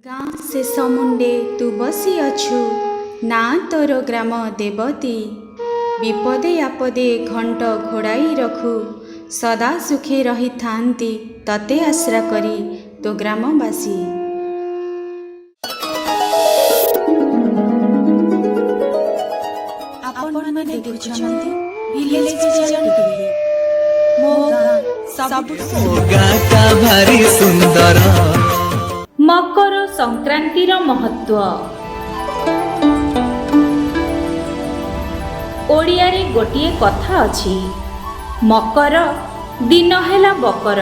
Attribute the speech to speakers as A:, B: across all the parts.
A: ଗାଁ ଶେଷ ମୁଣ୍ଡେ ତୁ ବସିଅଛୁ, ନାଁ ତୋର ଗ୍ରାମ ଦେବତୀ। ବିପଦେ ଆପଦେ ଘଣ୍ଟ ଘୋଡ଼ାଇ ରଖୁ, ସଦା ସୁଖେ ରହିଥାନ୍ତି ତତେ ଆଶ୍ରା କରି ତୋ ଗ୍ରାମବାସୀ। ଆପଣମାନେ ଦେଖୁଛନ୍ତି ଭିଲେଜ ଭିଜନ ଟିଭି। ମୋ ଗାଁ ସବୁଠୁ
B: ମୋ ଗାଁଟା ଭାରି ସୁନ୍ଦର।
C: ମକର ସଂକ୍ରାନ୍ତିର ମହତ୍ତ୍ୱ। ଓଡ଼ିଆରେ ଗୋଟିଏ କଥା ଅଛି, ମକର ଦିନ ହେଲା ବକର।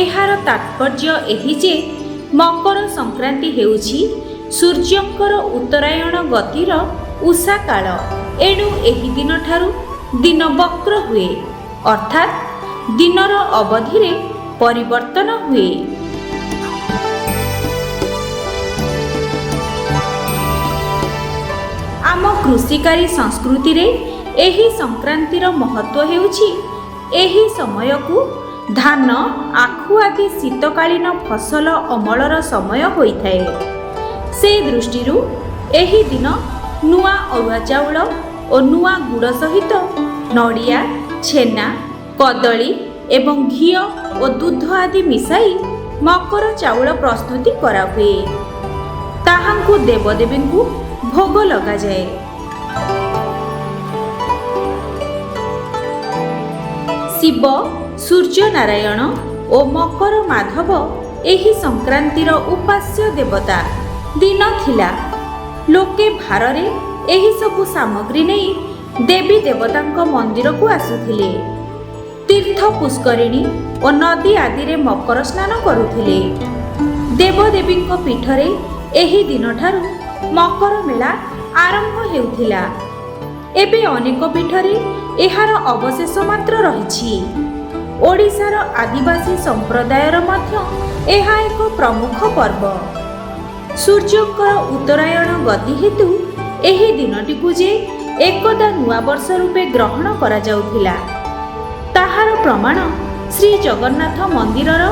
C: ଏହାର ତାତ୍ପର୍ଯ୍ୟ ଏହି ଯେ ମକର ସଂକ୍ରାନ୍ତି ହେଉଛି ସୂର୍ଯ୍ୟଙ୍କର ଉତ୍ତରାୟଣ ଗତିର ଉଷା କାଳ। ଏଣୁ ଏହି ଦିନଠାରୁ ଦିନ ବକ୍ର ହୁଏ, ଅର୍ଥାତ୍ ଦିନର ଅବଧିରେ ପରିବର୍ତ୍ତନ ହୁଏ। ଆମ କୃଷିକାରୀ ସଂସ୍କୃତିରେ ଏହି ସଂକ୍ରାନ୍ତିର ମହତ୍ତ୍ୱ ହେଉଛି ଏହି ସମୟକୁ ଧାନ, ଆଖୁ ଆଦି ଶୀତକାଳୀନ ଫସଲ ଅମଳର ସମୟ ହୋଇଥାଏ। ସେ ଦୃଷ୍ଟିରୁ ଏହି ଦିନ ନୂଆ ଅରୁଆ ଚାଉଳ ଓ ନୂଆ ଗୁଡ଼ ସହିତ ନଡ଼ିଆ, ଛେନା, କଦଳୀ ଏବଂ ଘିଅ ଓ ଦୁଧ ଆଦି ମିଶାଇ ମକର ଚାଉଳ ପ୍ରସ୍ତୁତି କରାହୁଏ। ତାହାଙ୍କୁ ଦେବଦେବୀଙ୍କୁ ଭୋଗ ଲଗାଯାଏ। ଶିବ, ସୂର୍ଯ୍ୟନାରାୟଣ ଓ ମକର ମାଧବ ଏହି ସଂକ୍ରାନ୍ତିର ଉପାସ୍ୟ ଦେବତା। ଦିନ ଥିଲା, ଲୋକେ ଭାରରେ ଏହିସବୁ ସାମଗ୍ରୀ ନେଇ ଦେବୀ ଦେବତାଙ୍କ ମନ୍ଦିରକୁ ଆସୁଥିଲେ। ତୀର୍ଥ ପୁଷ୍କରିଣୀ ଓ ନଦୀ ଆଦିରେ ମକର ସ୍ନାନ କରୁଥିଲେ। ଦେବଦେବୀଙ୍କ ପୀଠରେ ଏହି ଦିନଠାରୁ ମକର ମେଳା ଆରମ୍ଭ ହେଉଥିଲା। ଏବେ ଅନେକ ପୀଠରେ ଏହାର ଅବଶେଷ ମାତ୍ର ରହିଛି। ଓଡ଼ିଶାର ଆଦିବାସୀ ସମ୍ପ୍ରଦାୟର ମଧ୍ୟ ଏହା ଏକ ପ୍ରମୁଖ ପର୍ବ। ସୂର୍ଯ୍ୟଙ୍କର ଉତ୍ତରାୟଣ ଗତି ହେତୁ ଏହି ଦିନଟିକୁ ଯେ ଏକଦା ନୂଆବର୍ଷ ରୂପେ ଗ୍ରହଣ କରାଯାଉଥିଲା, ତାହାର ପ୍ରମାଣ ଶ୍ରୀ ଜଗନ୍ନାଥ ମନ୍ଦିରର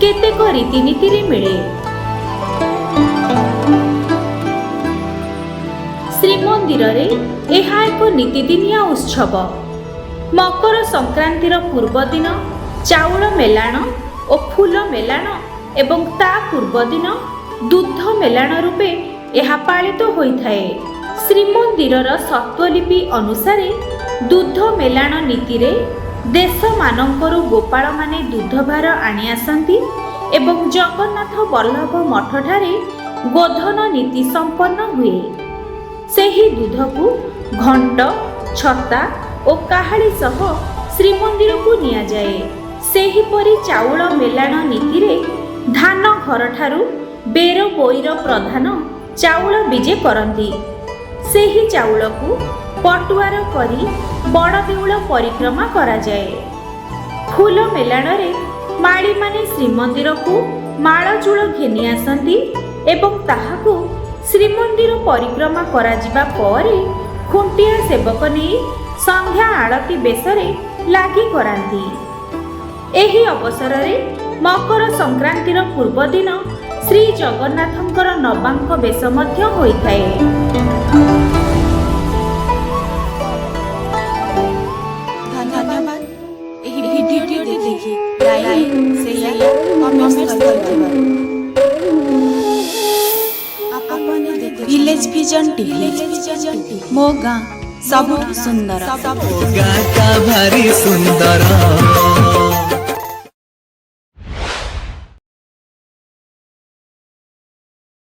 C: କେତେକ ରୀତିନୀତିରେ ମିଳେ। ଶ୍ରୀମନ୍ଦିରରେ ଏହା ଏକ ନିତିଦିନିଆ ଉତ୍ସବ। ମକର ସଂକ୍ରାନ୍ତିର ପୂର୍ବଦିନ ଚାଉଳ ମେଲାଣ ଓ ଫୁଲ ମେଲାଣ ଏବଂ ତା ପୂର୍ବଦିନ ଦୁଗ୍ଧ ମେଲାଣ ରୂପେ ଏହା ପାଳିତ ହୋଇଥାଏ। ଶ୍ରୀମନ୍ଦିରର ସତ୍ତ୍ୱଲିପି ଅନୁସାରେ ଦୁଗ୍ଧ ମେଲାଣ ନୀତିରେ ଦେଶମାନଙ୍କରୁ ଗୋପାଳମାନେ ଦୁଗ୍ଧଭାର ଆଣି ଆସନ୍ତି ଏବଂ ଜଗନ୍ନାଥ ବଲ୍ଲଭ ମଠଠାରେ ଗୋଧନ ନୀତି ସମ୍ପନ୍ନ ହୁଏ। ସେହି ଦୁଧକୁ ଘଣ୍ଟ, ଛତା ଓ କାହାଳି ସହ ଶ୍ରୀମନ୍ଦିରକୁ ନିଆଯାଏ। ସେହିପରି ଚାଉଳ ମେଲାଣ ନୀତିରେ ଧାନ ଘରଠାରୁ ବେର ବୋଇର ପ୍ରଧାନ ଚାଉଳ ବିଜେ କରନ୍ତି। ସେହି ଚାଉଳକୁ ପଟୁଆର କରି ବଡ଼ଦେଉଳ ପରିକ୍ରମା କରାଯାଏ। ଫୁଲ ମେଲାଣରେ ମାଳୀମାନେ ଶ୍ରୀମନ୍ଦିରକୁ ମାଳଚୂଳ ଘେନି ଆସନ୍ତି ଏବଂ ତାହାକୁ ଶ୍ରୀମନ୍ଦିର ପରିକ୍ରମା କରାଯିବା ପରେ ଖୁଣ୍ଟିଆ ସେବକ ନେଇ ସନ୍ଧ୍ୟା ଆଳତି ବେଶରେ ଲାଗି କରାନ୍ତି। ଏହି ଅବସରରେ ମକର ସଂକ୍ରାନ୍ତିର ପୂର୍ବଦିନ ଶ୍ରୀ ଜଗନ୍ନାଥଙ୍କର ନବାଙ୍କ ବେଶ ମଧ୍ୟ ହୋଇଥାଏ।
A: ଧନ୍ୟବାଦ ଏହି ଭିଡ଼ିଓଟି ଦେଖି ଲାଇକ୍, ସେୟାର, କମେଣ୍ଟ କରିଥିବାରୁ। ଆପଣମାନେ ଭିଲେଜ ଭିଜନ ଟିଭି। ମୋ ଗାଁ ସବୁଠୁ ସୁନ୍ଦର।
B: ମୋ ଗାଁଟା ଭାରି ସୁନ୍ଦର।